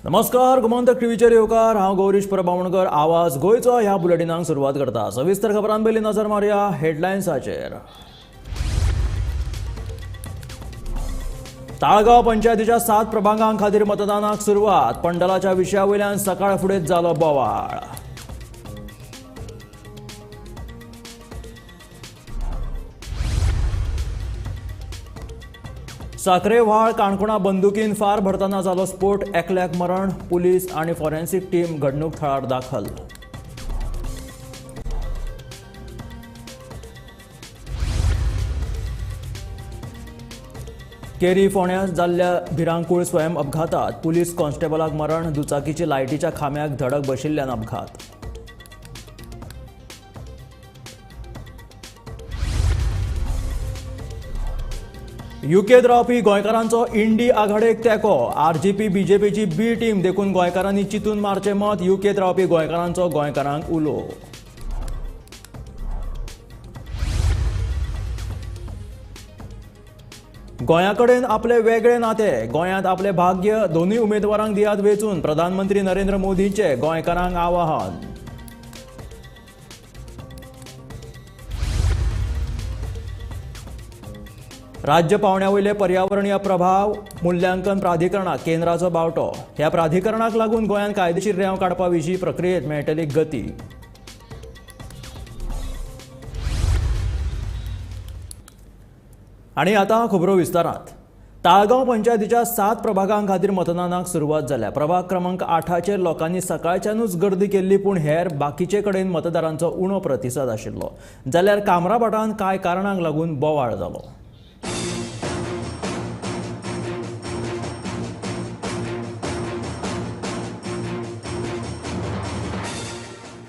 नमस्कार, गोमंतक टीव्हीचेर येवकार. हांव गौरीश परब बामणकर. आवाज गोंयचो ह्या बुलेटिनाक सुरवात करता. सविस्तर खबरां पयलीं नजर मारुया हेडलायन्साचेर. ताळगांव पंचायतीच्या 7 प्रभागां खातीर मतदानाक सुरवात. पंडलाच्या विशया वयल्यान सकाळ फुडेंच जालो बोवाळ. साखरे व्हाळ काणकोणा बंदुकीन फार भरतना जालो स्फोट. एकल्याक मरण. पुलीस आनी फॉरेन्सिक टीम घडणूक थळार दाखल. केरी फोंड्यां जाल्ल्या भिरांकूळ स्वयं अपघातात पुलीस कॉन्स्टेबलाक मरण. दुचाकीची लायटीच्या खांब्याक धडक बशिल्ल्यान अपघात. युकेत रावपी गोंयकारांचो इंडी आघाडेक तेंको. आरजीपी बीजेपीची बी टीम देखून गोंयकारांनी चिंतून मारचें मत. युकेत रावपी गोंयकारांचो गोंयकारांक उलो. गोंया कडेन आपले वेगळे नाते, गोंयांत आपले भाग्य, दोनूय उमेदवारांक दियात वेंचून. प्रधानमंत्री नरेंद्र मोदींचे गोंयकारांक आवाहन. राज्य पावंड्या वयले पर्यावरणीय प्रभाव मुल्यांकन प्राधिकरणाक केंद्राचो बावटो. ह्या प्राधिकरणाक लागून गोंयांत कायदेशीर रेंव काडपा विशीं प्रक्रियेत मेळटली गती. आनी आतां खबरो विस्तारांत. ताळगांव पंचायतीच्या 7 प्रभागां खातीर मतदानाक सुरवात जाल्या. प्रभाग क्रमांक 8चेर लोकांनी सकाळच्यानूच गर्दी केल्ली, पूण हेर बाकीचे कडेन मतदारांचो उणो प्रतिसाद आशिल्लो. जाल्यार कामराभाटान कांय कारणांक लागून बोवाळ जालो.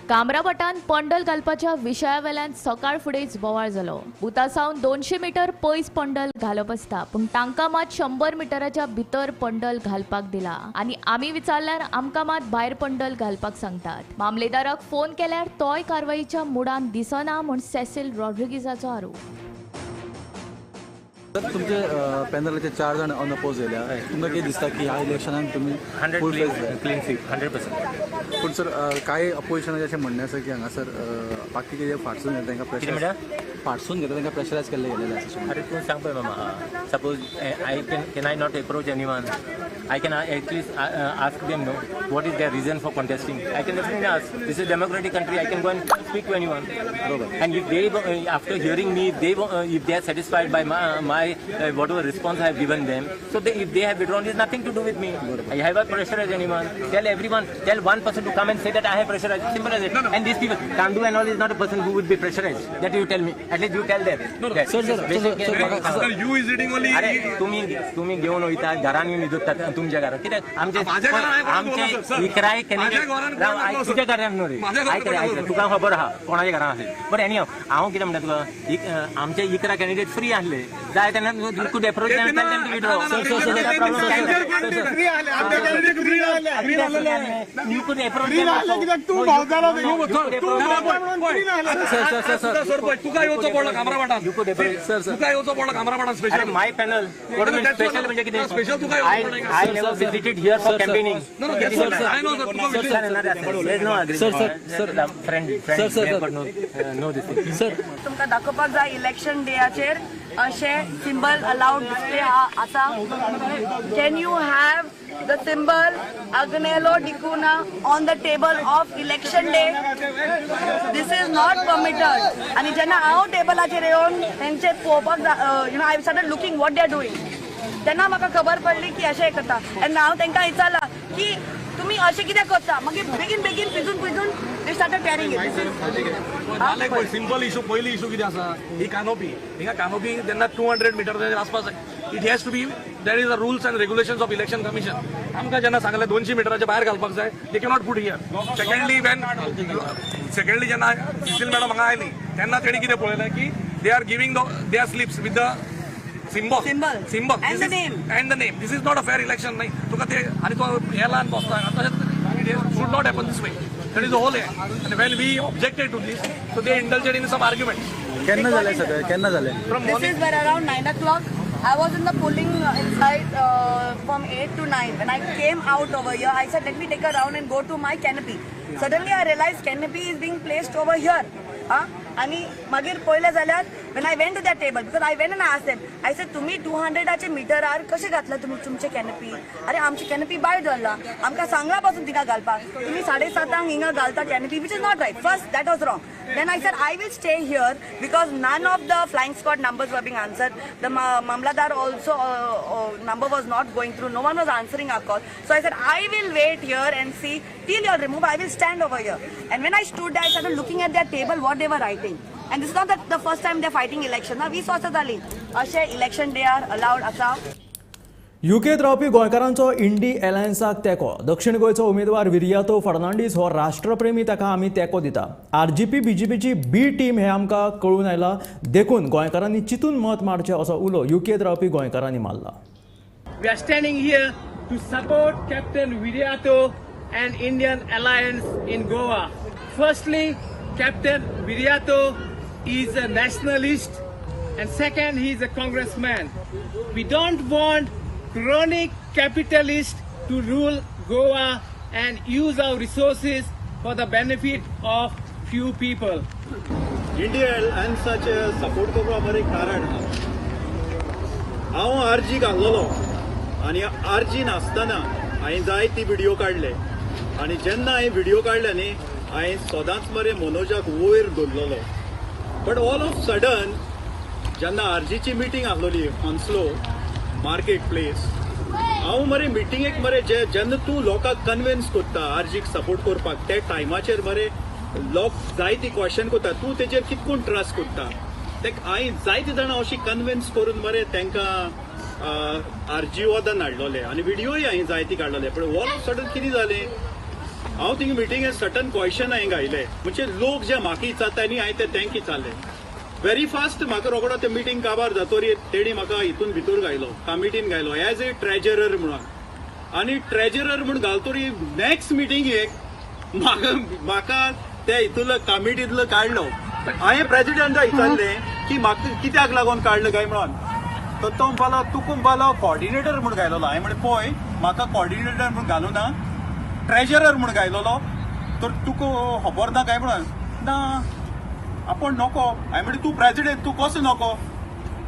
कामराभाटान पंडल घालपाच्या विशया वेल्यान सकाळ फुडेंच बोवाळ जालो. बुथा सावन 200 मिटर पयस पंडल घालप आसता, पूण तांकां मात 100 मिटराच्या भितर पंडल घालपाक दिला आनी आमी विचारल्यार आमकां मात भायर पंडल घालपाक सांगतात. मामलेदाराक फोन केल्यार तोय कारवाईच्या मुडान दिसना म्हूण सेसिल रॉड्रिगीजाचो आरोप. तर तुमचे पॅनलाचे 4 जाण अनअपोज येयल्या, तुमकां कितें दिसता की ह्या इलेक्शनाक तुमी 100 क्लीन स्वीप 100%? पूण सर, कांय अपोजिशनाचें अशें म्हणणें आसा की हांगासर बाकीचे जे फाटसून घेता तांकां प्रेशर फाटसून घेता तांकां प्रेशरायज केल्लें गेलेलें आसा. अरे तूं सांग पळय मामा, suppose I can I not approach anyone? I can at least ask them no what is their reason for contesting. I can definitely ask. This is democratic country, I can go and speak to anyone. And if they after hearing me, if they are satisfied by my whatever response I have given them, so if they have withdrawn, it's nothing to do with me. I have a pressurized anyone. Tell everyone, tell one person to come and say that I have pressurized. Simple as it. No, no. And these people, Kandu and all is not a person who would be pressurized. That you tell me. At least you tell them. No, no. Sir, sir, sir, you is reading only. अरे तुम्ही घेऊन वयता घरान येवन विकता तुमच्या घरात कित्याक आमचे आमचे इकराय कॅन्डिडेट तुज्या घरान न्हू रे. आयक रे, आयक, तुका खबर आहा कोणाच्या घरान आसले. बट एनी हांव कितें म्हणटा तुका, आमचे 11 कॅन्डिडेट फ्री आसले जाय तेन्ना you could approach them, tell them to withdraw. You could approach them. तुका येवचो पडलो कामराभाटान, तुका येवचो पडलो कामराभाटान स्पेशल. माय पॅनल स्पेशल म्हणजे कितें स्पेशल तुका? I never visited here for campaigning. No, no, that's what I know, sir. Sir, sir, sir, friend, friend, sir, sir, no this thing. Sir, तुमकां दाखोवपाक जाय इलेक्शन डेयाचेर अशें सिंबल अलाउड डिस्प्ले आसा. Can you have the symbol Agnelo D'Cunha on the table of election day? This is not permitted. आनी जेन्ना हांव टेबलाचेर येवन तेंचे पळोवपाक, I started looking what they are doing, तेन्ना म्हाका खबर पडली की अशें करता. एंड हांव तांकां विचारलां की तुमी अशें कित्याक करता. मागीर बेगीन बेगीन pigeon pigeon they started tearing it. Simple issue, पयली इशू कितें आसा, ही कानोपी, हिंगा कानोपी जेन्ना 200 मिटर आसपास it has to be, there is a rules and regulations of election commission. आमकां जेन्ना सांगलें 200 मिटराच्या भायर घालपाक जाय, they cannot put here. Secondly, when secondly जेन्ना सिसील मॅडम हांगा आयली तेन्ना तेणी कितें पळयलें की they are giving the their slips with the symbol symbol and the name and the name. This is not a fair election. न्ही तुका ते आनी तो हेलान बसता तशें it should not happen this way. That is the whole. And when we objected to this, so they indulged in some arguments. केन्ना जालें सगळें, केन्ना जालें? This is where around 9 o'clock. I was in the polling inside from 8 to 9. When I came out over here, I said, let me take a round and go to my canopy. Suddenly I realized canopy is being placed over here. आनी मागीर पळयलें जाल्यार when I went to that table, because I went and asked them, I said, तुमी 200 मिटरार कशें घातला तुमी तुमचे canopy? अरे आमची कॅनपी भायर दवरला, आमकां सांगला पासून तिका घालपाक, तुमी 7:30 हिंगा घालता canopy, which is not right. First that was wrong. Then I said I will stay here because none of the flying squad numbers were being answered. The Mamlatdar also number was not going through. No one was answering our call. So I said I will wait here and see till you remove. I will stand over here. And when I stood there, I started looking at their table, what they were writing. And this is not the first time they're fighting election. Now, 20 वर्सां जाली अशे election day are allowed आसा. युकेत रावपी गोंयकारांचो इंडी अलायन्साक तेंको. दक्षिण गोंयचो उमेदवार विरियातो फर्नांडीस हो राष्ट्रप्रेमी, ताका आमी तेंको दिता. आरजीपी बीजेपीची बी टीम हे आमकां कळून आयला, देखून गोंयकारांनी चिंतून मत मारचें असो उलो युकेत रावपी गोंयकारांनी मारला. We are standing here to support Captain Viriato and Indian Alliance in Goa. Firstly, Captain Viriato is a nationalist, and second, he is a congressman. We don't want chronic capitalists to rule Goa and use our resources for the benefit of few people. India Alliance support करपा बरें कारण हांव RG घाल्लोलो आनी RG नासतना हांवें जायती video काडले आनी जेन्ना हांवें व्हिडियो काडले न्ही हांवें सदांच मरे मनोजाक वयर दवरलेलो. बट ऑल ऑफ सडन जेन्ना आरजीची मिटींग आसलोली हॉन्सलो मार्केट प्लेस, हांव मरे मिटिंगेक मरे जे जेन्ना तूं लोकांक कन्विन्स करता आरजीक सपोर्ट करपाक त्या टायमाचेर मरे लोक जायती क्वेश्चन करता, तूं तेजेर कितकून ट्रस्ट करता. ते हांवें जायते जाणां अशी कन्विन्स करून मरे तांकां आरजी वदान हाडलोले आनी व्हिडियोय हांवें जायती काडलोले. पण ऑल ऑफ सडन कितें जालें, हांव थिंगा मिटिंगेक सर्टन क्वेश्चन हांवें घायले, म्हणजे लोक जे म्हाका विचारता न्ही हांवें ते तांकां विचारले. वेरी फास्ट म्हाका रोकडो ते मिटींग काबार जातोरी तेणी म्हाका हितून भितर घायलो, कमिटीन घायलो एज ए ट्रेजरर म्हणून. आनी ट्रेजरर म्हूण घालतोरी नेक्स्ट मिटिंगेक म्हाका म्हाका ते हितून कमिटींतलो काडलो. हांवें प्रेजिडेंटा विचारलें की म्हाका कित्याक लागून काडलो काय म्हणून, तर तो म्हणपालो तुका म्हणपालो कॉर्डिनेटर म्हूण घायलोलो. हांवें म्हणलें पळय म्हाका कॉर्डिनेटर म्हूण घालूं ना, ट्रेजरर म्हूण घायलोलो, तर तुका खबर ना काय म्हणून. ना आपूण नको. हांवें म्हणलें तूं प्रेजिडेंट तूं कसो नको.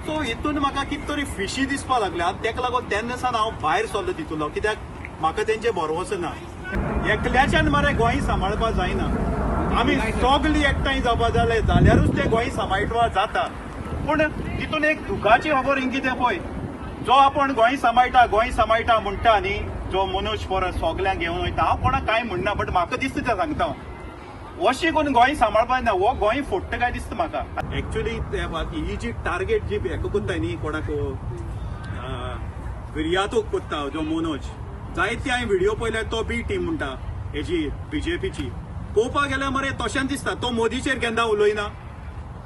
सो हितून म्हाका कितें तरी फिशी दिसपाक लागले आनी ताका लागून तेन्ना सावन हांव भायर सरलो तितूंतलो, कित्याक म्हाका तेंचें भरवंसो ना. एकल्याच्यान मरे गोंय सांबाळपाक जायना, आमी सगळीं एकठांय जावपा जाले जाल्यारूच तें गोंय सांबाळपा जाता. पूण तितून एक दुखाची खबर हिंग कितें पळय, जो आपूण गोंय सांबाळटा गोंय सांबाळटा म्हणटा न्ही, जो मनोज परब सगल्यांक घेवन वयता, हांव कोणाक कांय म्हणना बट म्हाका दिसता तें सांगता, अशें करून गोंय सांबाळपाक ना, हो गोंय फोडटा काय दिसता म्हाका. एक्चुअली ही जी टार्गेट जी हेका करता न्ही कोणाक विरियातोक करता जो मनोज, जायते हांवें व्हिडियो पळयल्यार तो बी टीम म्हणटा हेजी बीजेपीची. पळोवपाक गेल्यार मरे तशेंच दिसता, तो मोदीचेर केन्ना उलयना,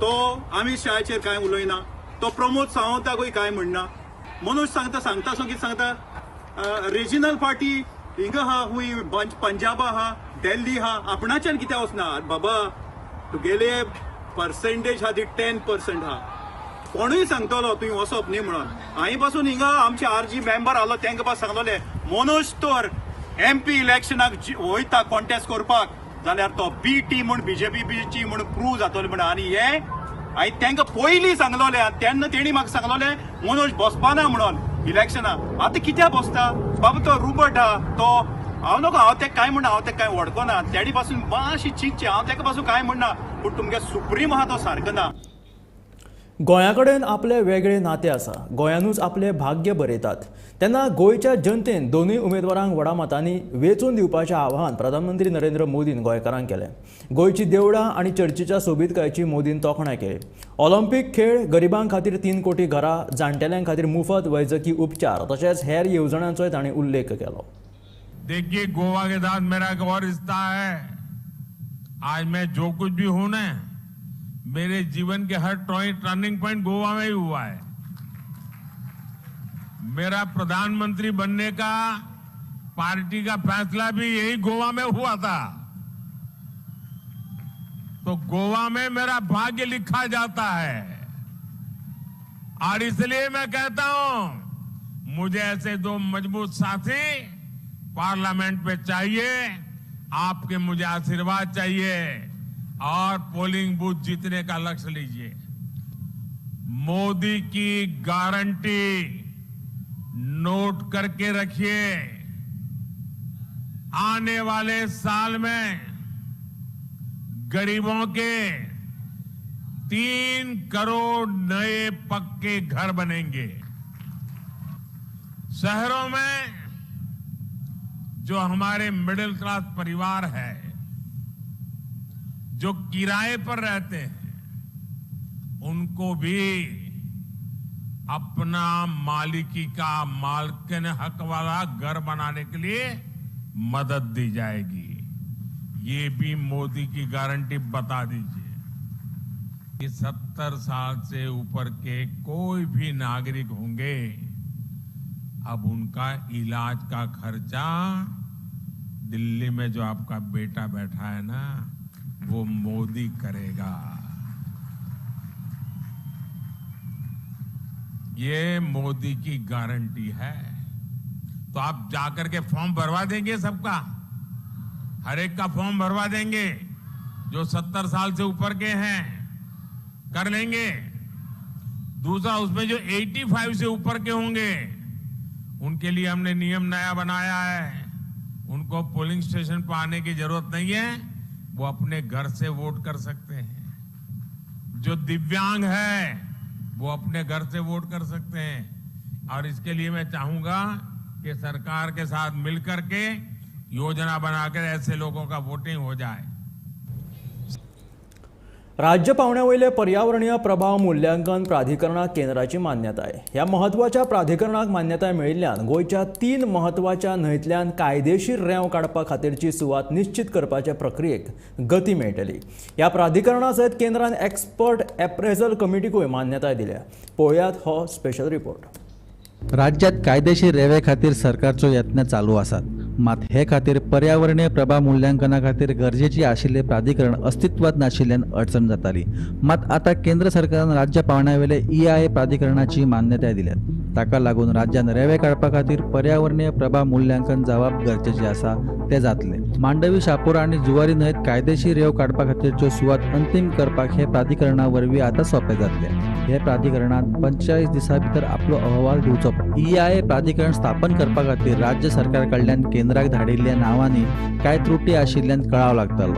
तो अमीत शहाचेर कांय उलयना, तो प्रमोद सावंताकूय कांय म्हणना. मनोज सांगता सांगता सो कितें सांगता, रिजनल पार्टी हिंगा आहा, हुंय पंजाबा आहा, दिल्ली आहा, आपणाच्यान कित्याक वचना. बाबा तुगेले पर्सेंटेज आहा ती 10% आहा, कोणूय सांगतलो तुवें वचप न्ही म्हणून. हांवें पासून हिंगा आमचे आरजी मेंबर आसलो तांकां पासून सांगलोले मनोज तर एमपी इलेक्शनाक वयता कॉन्टेस्ट करपाक जाल्यार तो बी टी म्हूण बीजेपीची म्हूण प्रूव जातलो म्हण. आनी हे हांवें तांकां पयलीं सांगलोलें तेन्ना तेणी म्हाका सांगलोलें मनोज बसपाना म्हणून इलेक्शनाक. आतां कित्याक बसता बाबा, तो रुबट आहा तो, हांव नको हांव तेका कांय म्हणना, हांव तेका कांय वळखना, तेणी पासून मातशी चिंतचें, हांव तेका पासून कांय म्हणना, पूण तुमगे सुप्रीम आहा तो सारको ना. गोंया कडेन आपले वेगळे नाते आसा, गोंयानूच आपले भाग्य बरयतात. तेन्ना गोंयच्या जनतेन दोनूय उमेदवारांक व्हडा मतांनी वेंचून दिवपाचें आवाहन प्रधानमंत्री नरेंद्र मोदीन गोंयकारांक केलें. गोंयची देवळां आनी चर्चीच्या सोबीतकायेची मोदीन तोखणाय केली. ऑलिम्पीक खेळ, गरिबां खातीर 3 कोटी घरां, जाणटेल्यां खातीर मुफत वैजकी उपचार तशेंच हेर येवजण्यांचोय तांणी उल्लेख केलो. देखिए गोवा के साथ मेरा एक और रिश्ता है. आज मैं जो कुछ भी हूं ना, मेरे जीवन के हर टर्निंग पॉइंट गोवा में ही हुआ है. मेरा प्रधानमंत्री बनने का पार्टी का फैसला भी यही गोवा में हुआ था. तो गोवा में मेरा भाग्य लिखा जाता है. और इसलिए मैं कहता हूं, मुझे ऐसे दो मजबूत साथी पार्लियामेंट में चाहिए, आपके मुझे आशीर्वाद चाहिए और पोलिंग बूथ जीतने का लक्ष्य लीजिए। मोदी की गारंटी नोट करके रखिए, आने वाले साल में गरीबों के 3 करोड़ नए पक्के घर बनेंगे। शहरों में जो हमारे मिडिल क्लास परिवार है, जो किराए पर रहते हैं, उनको भी अपना मालिकी का मालकिन हक वाला घर बनाने के लिए मदद दी जाएगी। ये भी मोदी की गारंटी बता दीजिए कि 70 साल से ऊपर के कोई भी नागरिक होंगे, अब उनका इलाज का खर्चा दिल्ली में जो आपका बेटा बैठा है ना, वो मोदी करेगा। ये मोदी की गारंटी है। तो आप जाकर के फॉर्म भरवा देंगे सबका, हर एक का फॉर्म भरवा देंगे जो 70 साल से ऊपर के हैं, कर लेंगे। दूसरा, उसमें जो 85 से ऊपर के होंगे उनके लिए हमने नियम नया बनाया है, उनको पोलिंग स्टेशन पर आने की जरूरत नहीं है, वो अपने घर से वोट कर सकते हैं। जो दिव्यांग है वो अपने घर से वोट कर सकते हैं। और इसके लिए मैं चाहूंगा कि सरकार के साथ मिलकर के योजना बनाकर ऐसे लोगों का वोटिंग हो जाए। राज्य पावंड्या वयले पर्यावरणीय प्रभाव मूल्यांकन प्राधिकरणाक केंद्राची मान्यताय। ह्या म्हत्वाच्या प्राधिकरणाक मान्यताय मेळिल्ल्यान गोंयच्या 3 म्हत्वाच्या न्हंयतल्यान कायदेशीर रेंव काडपा खातीरची सुवात निश्चित करपाचे प्रक्रियेक गती मेळटली। ह्या प्राधिकरणा सयत केंद्रान एक्सपर्ट एप्रेजल कमिटीकूय मान्यताय दिल्या। पळोवयात हो स्पेशल रिपोर्ट। राज्यात कायदेशीर रेवे खातीर सरकारचो यत्न चालू आसात, मात हे खातीर पर्यावरणीय प्रभाव मूल्यांकना खातीर गरजेची आशिल्ले प्राधिकरण अस्तित्वात नाशिल्ल्यान अडचण जाताली। मात आतां केंद्र सरकारान राज्य पावंड्यावेले EIA प्राधिकरणाची मान्यताय दिल्या। ताका लागून राज्यान रेवे काडपा खातीर पर्यावरणीय प्रभाव मूल्यांकन जावप गरजेचें आसा, तें जातलें। मांडवी, शापोरा आनी जुवारी न्हंयेत कायदेशीर रेव काडपा खातीरच्यो सुवात अंतीम करपाक हे प्राधिकरणा वरवीं आतां सोंपें जातलें। हे प्राधिकरणान 45 दिसां भितर आपलो अहवाल दिवचो। EIA प्राधिकरण स्थापन करपा खातीर राज्य सरकार कडल्यान केंद्राक धाडिल्ल्या नांवांनी कांय त्रुटी आशिल्ल्यान कळाव लागतालो।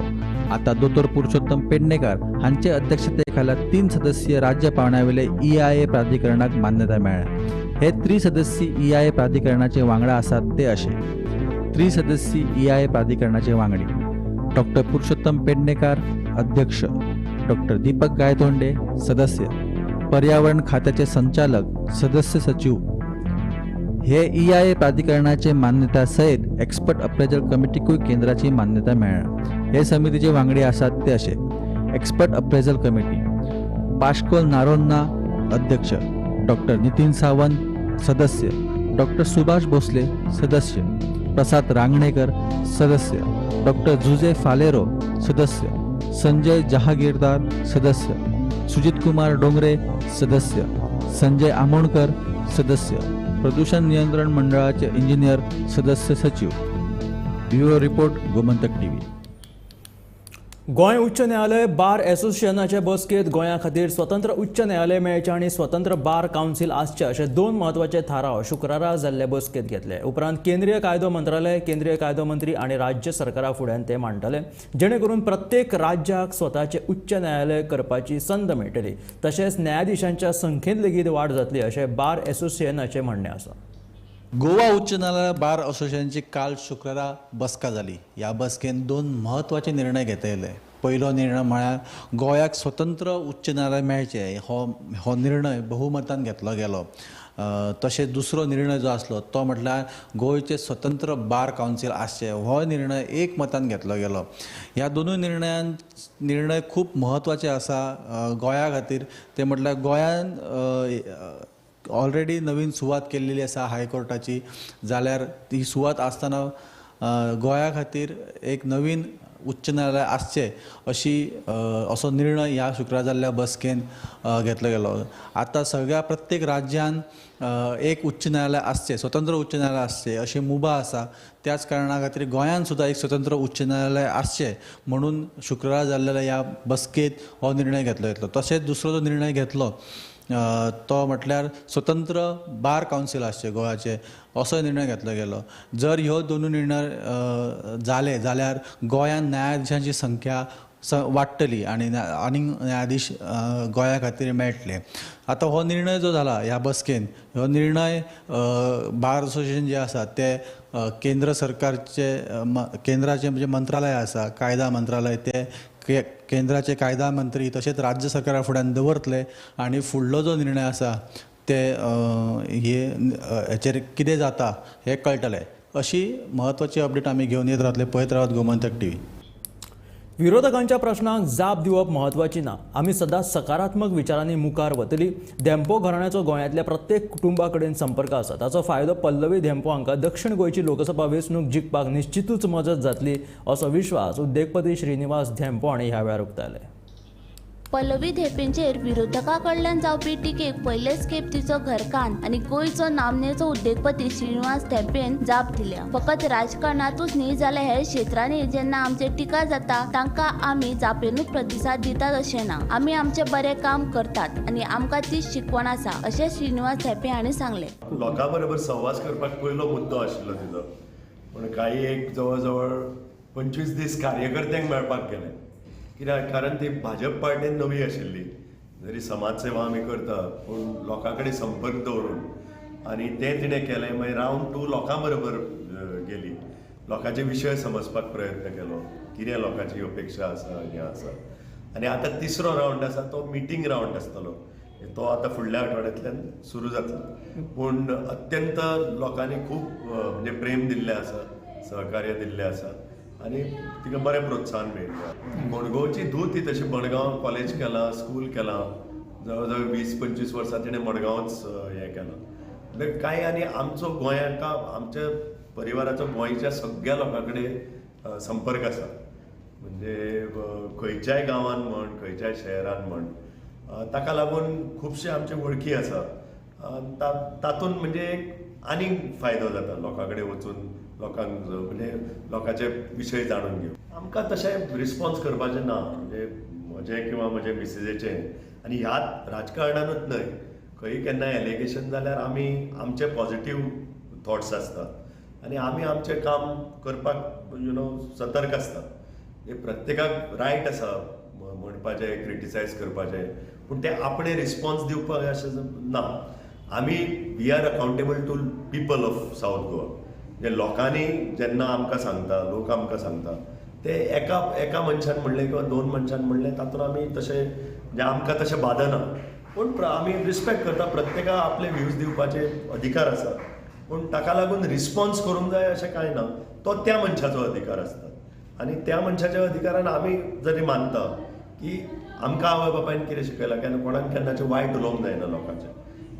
आतां दोतोर पुरुषोत्तम पेडणेकर हांचे अध्यक्षतेखाला 3 सदस्यीय राज्य पावंड्यावेले EIA प्राधिकरणाक मान्यताय मेळ्ळ्या। हे त्रिसदस्यीय EIA प्राधिकरणाचे वांगडा आसात ते अशे: त्रिसदस्यीय EIA प्राधिकरणाचे वांगडी डॉक्टर पुरुषोत्तम पेडणेकर अध्यक्ष, डॉक्टर दीपक गायतोंडे सदस्य, पर्यावरण खात्याचे संचालक सदस्य सचिव। हे EIA प्राधिकरणाचे मान्यता सयत एक्सपर्ट अप्रेजल कमिटीकूय केंद्राची मान्यता मेळ्ळ्या। हे समितीचे वांगडी आसात ते अशे: एक्सपर्ट अप्रेजल कमिटी पाश्कोल नारोन्ना अध्यक्ष, डॉक्टर नितीन सावंत सदस्य, डॉक्टर सुभाष भोसले सदस्य, प्रसाद रांगणेकर सदस्य, डॉक्टर जुजे फालेरो सदस्य, संजय जहागीरदार सदस्य, सुजित कुमार डोंगरे सदस्य, संजय आमोणकर सदस्य, प्रदूषण नियंत्रण मंडळाचे इंजिनियर सदस्य सचिव। Bureau report, Gomantak TV. Goa उच्च न्यायालय बार एसोसिएशनाचे बसकेंत गोंया खातीर स्वतंत्र उच्च न्यायालय मेळचें आनी स्वतंत्र बार कावन्सील आसचें अशे 2 म्हत्वाचे थाराव शुक्रारा जाल्ले बसकेंत घेतले। उपरांत केंद्रीय कायदो मंत्रालय, केंद्रीय कायदो मंत्री आनी राज्य सरकारा फुड्यान ते मांडटले, जेणे करून प्रत्येक राज्याक स्वताचे उच्च न्यायालय करपाची संद मेळटली, तशेंच न्यायाधिशांच्या संख्येंत लेगीत वाड जातली अशें बार एसोसिएशनाचें म्हणणें आसा। गोवा उच्च न्यायालय बार असोसिएशनची काल शुक्रारा बसका जाली। ह्या बसकेन 2 म्हत्वाचे निर्णय घेतले। पयलो निर्णय म्हळ्यार गोंयाक स्वतंत्र उच्च न्यायालय मेळचें हो निर्णय बहुमतान घेतलो गेलो। तशेंच दुसरो निर्णय जो आसलो तो म्हटल्यार गोंयचें स्वतंत्र बार कावन्सील आसचें, हो निर्णय एक मतान घेतलो गेलो। ह्या दोनूय निर्णय खूब म्हत्वाचे आसा गोंया खातीर। ते म्हटल्यार गोंयान ऑलरेडी नवीन सुवात केल्लेली आसा हायकोर्टाची, जाल्यार ती सुवात आसतना गोंया खातीर एक नवीन उच्च न्यायालय आसचें अशी असो निर्णय ह्या शुक्रार जाल्ल्या बसकेन घेतलो गेलो. आतां सगळ्या प्रत्येक राज्यान एक उच्च न्यायालय आसचें, स्वतंत्र उच्च न्यायालय आसचें अशी मुभा आसा. त्याच कारणा खातीर गोंयांत सुद्दां एक स्वतंत्र उच्च न्यायालय आसचें म्हणून शुक्रारा जाल्ल्या ह्या बसकेंत हो निर्णय घेतलो येतलो. तशेंच दुसरो जो निर्णय घेतलो तो म्हटल्यार स्वतंत्र बार कावन्सील आसचें गोवाचें असो निर्णय घेतलो गेलो. जर ह्यो दोनूय निर्णय जाले जाल्यार गोंयांत न्यायाधिशांची संख्या वाडटली आनी आनीक न्यायाधीश गोंया खातीर मेळटले. आतां हो निर्णय जो जाला ह्या बसकेन, हो निर्णय बार असोसिएशन जे आसा ते केंद्र सरकारचे केंद्राचे म्हणजे मंत्रालय आसा कायदा मंत्रालय, ते केंद्राचे कायदा मंत्री तशेंच राज्य सरकारा फुड्यान दवरतले आनी फुडलो जो निर्णय आसा ते हे हेचेर कितें जाता हें कळटलें. अशी म्हत्वाची अपडेट आमी घेवन येत रावतले. पळयत रावत गोमंतक टीव्ही. विरोधकांच्या प्रश्नांक जाप दिवप म्हत्वाची ना, आमी सदांच सकारात्मक विचारांनी मुखार वतली. धेंपो घराण्याचो गोंयांतल्या प्रत्येक कुटुंबा कडेन संपर्क आसा, ताचो फायदो पल्लवी धेंपो हांकां दक्षिण गोंयची लोकसभा वेंचणूक जिखपाक निश्चितूच मजत जातली असो विश्वास उद्देगपती श्रीनिवास धेंपो हांणी ह्या वेळार उक्तायले. पल्लवी धेंपेंचेर विरोधकां कडल्यान जावपी टिकेक पयलेच खेप तिचो घरकान्न आनी गोंयचो नामनेचो उद्देगपती श्रीनिवास धेंपेन जाप दिल्या. फकत राजकारणांतूच न्ही जाल्यार हेर क्षेत्रांनी जेन्ना आमचेर टिका जाता तांकां आमी जापेनूच प्रतिसाद दितात अशें ना. आमी आमचें बरें काम करतात आनी आमकां तीच शिकवण आसा अशें श्रीनिवास धेंपे हांणी सांगलें. लोकां बरोबर संवाद करपाक पयलो मुद्दो आशिल्लो तिचो, पूण काही एक जवळ जवळ 25 दीस कार्यकर्त्यांक मेळपाक गेले. कित्याक कारण ती भाजप पार्टीन नवी आशिल्ली, जरी समाजसेवा आमी करता पूण लोकां कडेन संपर्क दवरून, आनी तें तिणें केलें. मागीर रावंड 2 लोकां बरोबर गेली, लोकांचे विशय समजपाक प्रयत्न केलो, कितें लोकांची अपेक्षा आसा हें आसा. आनी आतां तिसरो रावंड आसा तो मिटींग रावंड आसतलो, तो आतां फुडल्या आठवड्यांतल्यान सुरू जातलो. पूण अत्यंत लोकांनी खूब म्हणजे प्रेम दिल्लें आसा, सहकार्य दिल्लें आसा आनी तिका बरें प्रोत्साहन मेळ्ळें. मडगांवची धूव ती तशी मडगांव कॉलेज केलां, स्कूल केलां, जवळ जवळ 20-25 वर्सां तिणें मडगांवच हें केलां. म्हणजे कांय आनी आमचो गोंयांत आमच्या परिवाराचो गोंयच्या सगळ्या लोकां कडेन संपर्क आसा, म्हणजे खंयच्याय गांवान म्हण, खंयच्याय शहरान म्हण, ताका लागून खुबशे आमचे वळखी आसा. तातूंत म्हणजे एक आनीक फायदो जाता लोकां कडेन वचून लोकांक म्हणजे लोकांचे विशय जाणून घेवन. आमकां तशें रिस्पॉन्स करपाचें ना, म्हणजे म्हजें किंवा म्हजे मिसेसीचें, आनी ह्या राजकारणानूच न्हय, खंय केन्ना एलिगेशन जाल्यार आमी आमचे पॉझिटीव थॉट्स आसतात आनी आमी आमचें काम करपाक you know सतर्क आसतात. हे प्रत्येकाक रायट आसा म्हणपाचें, क्रिटिसायज करपाचें, पूण ते आपणे रिस्पॉन्स दिवपाक अशें ना. आमी we are accountable to people of South Goa. म्हणजे लोकांनी जेन्ना आमकां सांगता, लोक आमकां सांगता, ते एका एका मनशान म्हणलें किंवा दोन मनशान म्हणलें तातूंत आमी तशें म्हणजे आमकां तशें बादना, पूण आमी रिस्पेक्ट करता, प्रत्येकाक आपले व्यूज दिवपाचे अधिकार आसा, पूण ताका लागून रिस्पॉन्स करूंक जाय अशें कांय ना. तो त्या मनशाचो अधिकार आसता आनी त्या मनशाच्या अधिकारान आमी जरी मानता की आमकां आवय बापायन कितें शिकयलां, केन्ना कोणाक केन्नाचें वायट उलोवंक जायना लोकांचें,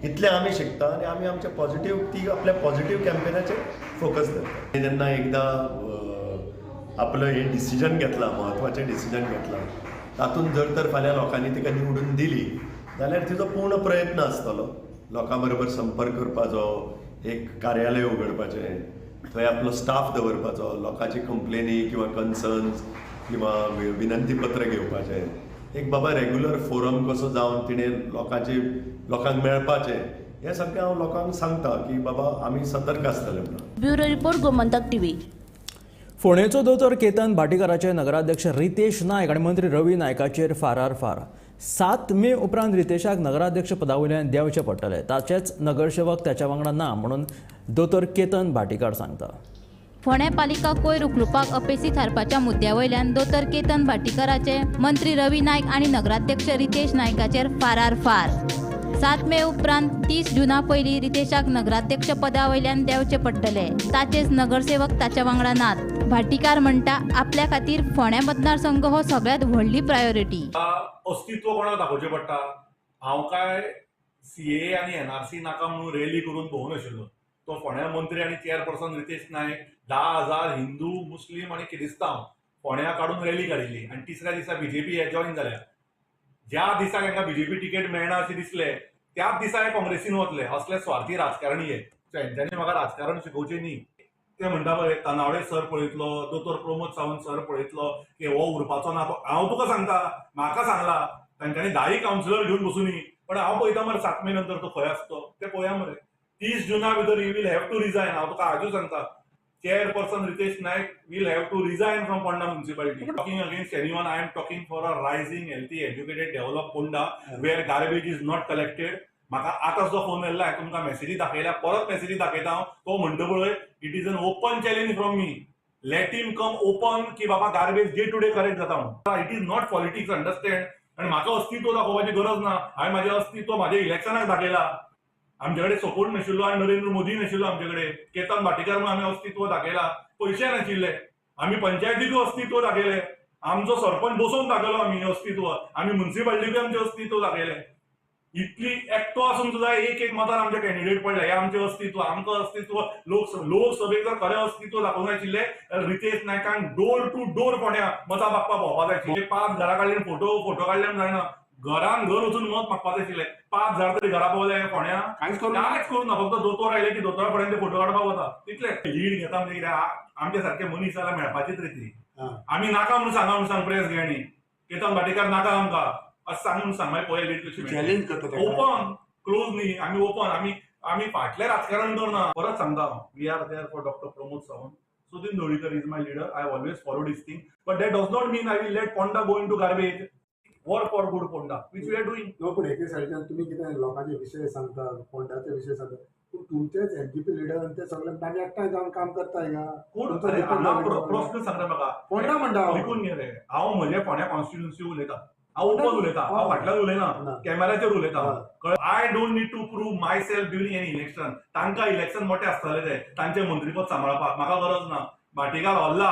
इतलें आमी शिकता आनी आमी आमचें पॉझिटीव ती आपल्या पॉझिटीव कॅम्पेनाचेर फोकस दवरता. जेन्ना एकदां आपलो हें डिसिजन घेतलां, म्हत्वाचें डिसिजन घेतलां, तातूंत जर तर फाल्यां लोकांनी तिका निवडून दिली जाल्यार तिचो पूर्ण प्रयत्न आसतलो लोकां बरोबर संपर्क करपाचो, एक कार्यालय उगडपाचें, थंय आपलो स्टाफ दवरपाचो, लोकांची कंप्लेनी किंवा कन्सर्न्स किंवा विनंती पत्र घेवपाचें, एक बाबा रेगुलर फोरम कसो जावन तिणें लोकांची लोकांक मेळपाचें, हें सगळें हांव लोकांक सांगता की बाबा आमी सतर्क आसतले म्हणून. Bureau report, Gomantak TV. फोंडेचो दोतोर केतन भाटीकाराचे नगराध्यक्ष रितेश नायक आनी मंत्री रवी नायकाचेर फारार फार. 7 मे उपरांत रितेशाक नगराध्यक्ष पदा वयल्यान देंवचें पडटलें, ताचेच नगरसेवक ताच्या वांगडा ना म्हणून दोतोर केतन भाटीकार सांगता. फोंडें पालिका कोयर उखलुपाक अपेसी थारपाच्या मुद्द्या वयल्यान दोतोर केतन भाटीकाराचे मंत्री रवी नायक आनी नगराध्यक्ष रितेश नायकाचेर फारार फार. 7 मे उपरांत 30 जुना पयलीं रितेशाक नगराध्यक्ष पदा वयल्यान देंवचें पडटलें, ताचेच नगरसेवक ताच्या वांगडा नात. भाटीकार म्हणटा आपल्या खातीर फोंडें मतदारसंघ हो सगळ्यांत व्हडली प्रायोरिटी. अस्तित्व कोणाक दाखोवचें पडटा? हांव काय सीए आनी एनआरसी नाका म्हणून रॅली करून भोंवून आशिल्लो, तो फोंड्या मंत्री आनी चेअरपर्सन रितेश नायक 10,000 हिंदू, मुस्लीम आनी किरिस्तांव फोंड्या काडून रॅली काडिल्ली आनी तिसऱ्या दिसा बीजेपी हे जॉईन जाल्या. ज्या दिसा तांकां बीजेपी तिकेट मेळना अशें दिसलें त्याच दिसा हे काँग्रेसीन वतले. असले स्वार्थी राजकारणी हे, तेंच्यांनी म्हाका राजकारण शिकोवचें न्ही. ते म्हणटा पळय तानावडे सर पळयतलो, दोतोर प्रमोद सावंत सर पळयतलो की हो उरपाचो ना. हांव तुका सांगता, म्हाका सांगला तांच्यांनी 10 कावन्सिलर घेवन बसूनी, पण हांव पळयता मरे 7 मे नंतर तो खंय आसतो ते पळोवया मरे. 30 जुना भितर he will have to resign. हांव तुका आजूच सांगता, chairperson Ritesh Naik will have to resign from Ponda municipality. Talking against anyone, I am talking for a rising, healthy, educated, develop Ponda where garbage is not collected. म्हाका आतां सुद्दां phone येयला, तुमकां मॅसेजी दाखयल्या, परत मॅसेजी दाखयता हांव. तो म्हणटा पळय, it is an open challenge from me, let him come open की बाबा garbage day to day collect जाता म्हणून. It is not politics, understand. आनी म्हाका अस्तित्व दाखोवपाची गरज ना. हांवें म्हाजें अस्तित्व म्हाज्या इलेक्शनाक दाखयला. आमचे कडेन सपोर्ट नाशिल्लो आनी नरेंद्र मोदी नाशिल्लो आमचे कडेन, केतन भाटीकार म्हणून आमी अस्तित्व दाखयला. पयशे नाशिल्ले, आमी पंचायतीकूय अस्तित्व दाखयलें, आमचो सरपंच बसोवन दाखयलो आमी अस्तित्व, आमी म्युनिसिपालिटीकूय आमचें अस्तित्व दाखयलें. इतली एकटो आसून सुद्दां एक एक मतान आमचे कॅन्डिडेट पडले. हे आमचें अस्तित्व, आमकां अस्तित्व लोकसभेक जर खरें अस्तित्व दाखोवंक नाशिल्लें जाल्यार रितेश नायकान डोर टू डोर फोंड्या मतां मागपाक भोंवपा जाय आशिल्लें. 5 घरां काडली, फोटो काडले म्हूण जायना, घरान घर वचून मत मागपा जाय आशिल्लें. 5,000 तरी घरा पावले फोंड्या, कांयच करूं ना. फक्त दोतोर आयले की दोतोरा पर्यंत ते फोटो काडपाक वता, तितले लीड घेता. म्हणजे कितें, आमचे सारके मनीस जाल्यार मेळपाचीच रे ती. आमी नाका म्हणून सांगा म्हणून सांग प्रेस घे, केतन भाटीकार नाका आमकां अशें सांग म्हणून सांग, मागीर पळय लीड कशी चॅलेंज करता. ओपन क्लोज न्ही, आमी ओपन. आमी फाटलें राजकारण करना. परत सांगता, we are there for doctor Pramod Sawant. Sudin Dhavalikar is my leader. I always follow this thing, but that does not mean I will let Ponda go into garbage. Work for good Ponda, which we are doing. No, पण एके सायडीच्यान तुमी कितें लोकांचे विशय सांगता, फोंडाचे विशय सांगता, पूण तुमचेच एमजीपी लिडर आनी ते सगळे आमी एकठांय जावन काम करता हिंगा. कोण प्रस्न सांगता म्हाका फोंडा म्हणटा, आयकून घे रे. हांव म्हजे फोंड्या कॉन्स्टिट्युन्सी उलयता, हांव ओपन उलयता, हांव फाटल्यान उलयना, कॅमेराचेर उलयता. I don't need to prove myself during any election. तांकां इलेक्शन मोठे आसतले ते, तांचें मंत्रीपद सांबाळपाक म्हाका गरज ना. भाटीकार हल्ला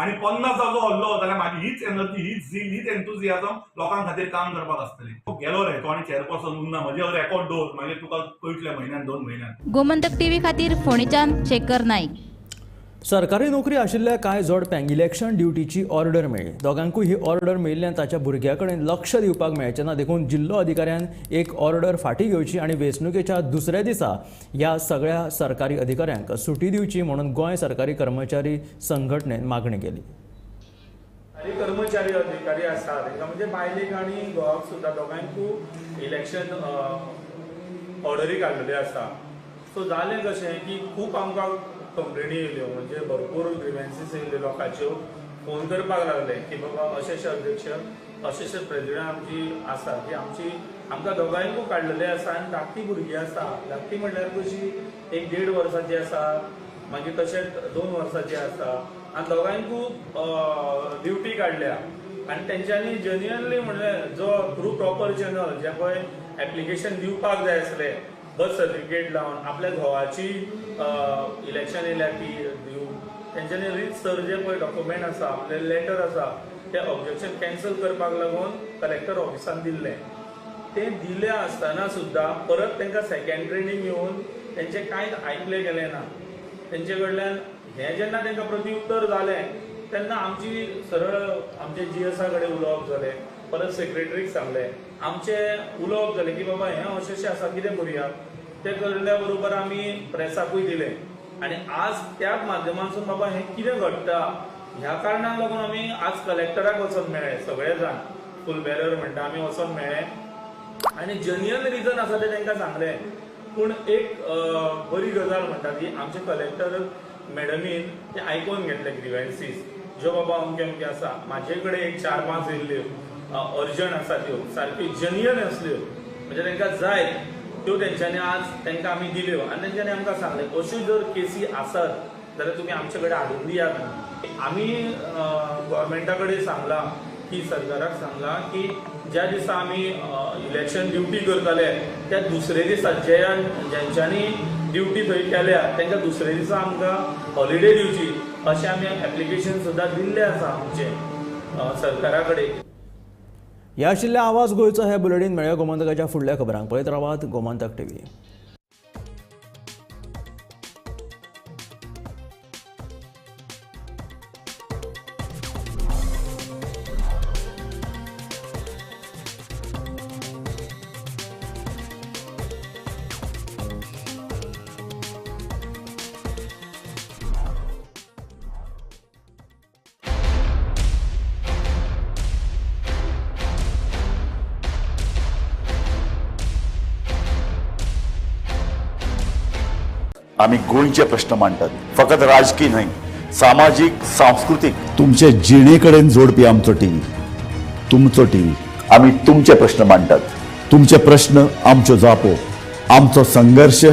आनी 50 जागो हल्लो जाल्यार म्हाजी हीच एनर्जी, हीच झील, हीच एन्थुजियाजम लोकां खातीर काम करपाक आसतली. गेलो रे तो आनी चेअरपर्सन उरना, म्हजेर रेकॉर्ड दवर, मागीर तुका कळटलें म्हयन्यान 2 म्हयन्यान. गोमंतक टीव्ही खातीर फोंडेच्यान शेखर नाईक. सरकारी नोकरी आशिल्ल्या कांय जोडप्यांक इलेक्शन ड्युटीची ऑर्डर मेळ्ळी. दोगांकूय ही ऑर्डर मेळिल्ल्यान ताच्या भुरग्या कडेन लक्ष दिवपाक मेळचें ना, देखून जिल्लो अधिकाऱ्यान एक ऑर्डर फाटीं घेवची आनी वेंचणुकेच्या दुसऱ्या दिसा ह्या सगळ्या सरकारी अधिकाऱ्यांक सुटी दिवची म्हणून गोंय सरकारी कर्मचारी संघटनेन मागणी केली. कर्मचारी अधिकारी आसात तांकां म्हणजे बायलेक आनी घोवाक सुद्दां दोगांयकूय इलेक्शन ऑर्डरी काडलेली आसा. सो जालें कशें की खूब आमकां कंप्लेनी येयल्यो, म्हणजे भरपूर ग्रिवेन्सीस येयल्यो लोकांच्यो, फोन करपाक लागले की बाबा अशे अशे अध्यक्ष, अशे अशे प्रेजिडेंट आमची आसा की आमची आमकां दोगांयकूय काडलेले आसा आनी धाकटी भुरगीं आसा. धाकटी म्हणल्यार कशी, 1-1.5 वर्साची आसा, मागीर तशेंच 2 वर्साची आसा आनी दोगांयकूय ड्युटी काडल्या. आनी तेंच्यांनी जेन्युअनली म्हणलें जो थ्रू प्रॉपर चॅनल जे पळय एप्लिकेशन दिवपाक जाय आसलें, बर्थ सर्टिफिकेट लावन आपल्या घोवाची इलेक्शन येयल्या ती दिवन तेंच्यांनी रीत सर जे पळय डॉक्युमेंट आसा, आपले लेटर आसा, ते ऑब्जेक्शन कॅन्सल करपाक लागून कलेक्टर ऑफिसान दिल्लें. तें दिलें आसतना सुद्दां परत तांकां सेकेंड ट्रेनींग येवन तेंचें कांयच आयकलें गेलें ना. तेंचे कडल्यान हें जेन्ना तांकां प्रतिउत्तर जालें तेन्ना आमची सरळ आमचे जीएसा कडेन उलोवप जालें, परत सेक्रेटरीक सांगलें, आमचें उलोवप जालें की बाबा हें अशें अशें आसा, कितें करुया. तें करल्या बरोबर आमी प्रेसाकूय दिलें आनी आज त्याच माध्यमांतसून बाबा हें कितें घडटा ह्या कारणाक लागून आमी आज कलेक्टराक वचोन मेळ्ळे, सगळे जाण फूल बॅरर म्हणटा आमी वचोन मेळ्ळे आनी जेन्युअन रिजन आसा तें तांकां सांगलें. पूण एक बरी गजाल म्हणटा ती आमचे कलेक्टर मॅडमीन ते आयकून घेतले ग्रिवेन्सीस ज्यो बाबा अमके अमके आसा. म्हाजे कडेन एक 4-5 येयल्ल्यो अर्जंट आसा त्यो सारक्यो जेन्युअन आसल्यो, म्हणजे तांकां जाय त्यो तेंच्यांनी आज तांकां आमी दिल्यो आनी तेंच्यांनी आमकां सांगलें अश्यो जर केसी आसत जाल्यार तुमी आमचे कडेन हाडून दियात. आमी गव्हर्मेंटा कडेन सांगलां की सरकाराक सांगलां की ज्या दिसा आमी इलेक्शन ड्युटी करताले त्या दुसरे दिसा ज्यांच्यांनी ड्युटी थंय केल्या तांकां दुसरे दिसा आमकां हॉलिडे दिवची अशें आमी एप्लिकेशन सुद्दां दिल्लें आसा आमचें सरकारा कडेन. ह्या आशिल्ल्या आवाज गोंयचो हे बुलेटीन मेळ्ळ्या गोमंतकाच्या फुडल्या खबरांक. पळयत रावात गोमंतक टीव्ही. आमी गोंयचे प्रश्न मांडटात, फकत राजकी न्हय, सामाजीक, सांस्कृतीक, तुमचे जिणे कडेन जोडपी आमचो टीव्ही, तुमचो टीव्ही. आमी तुमचे प्रश्न मांडटात, तुमचे प्रश्न आमच्यो जापो, आमचो संघर्श.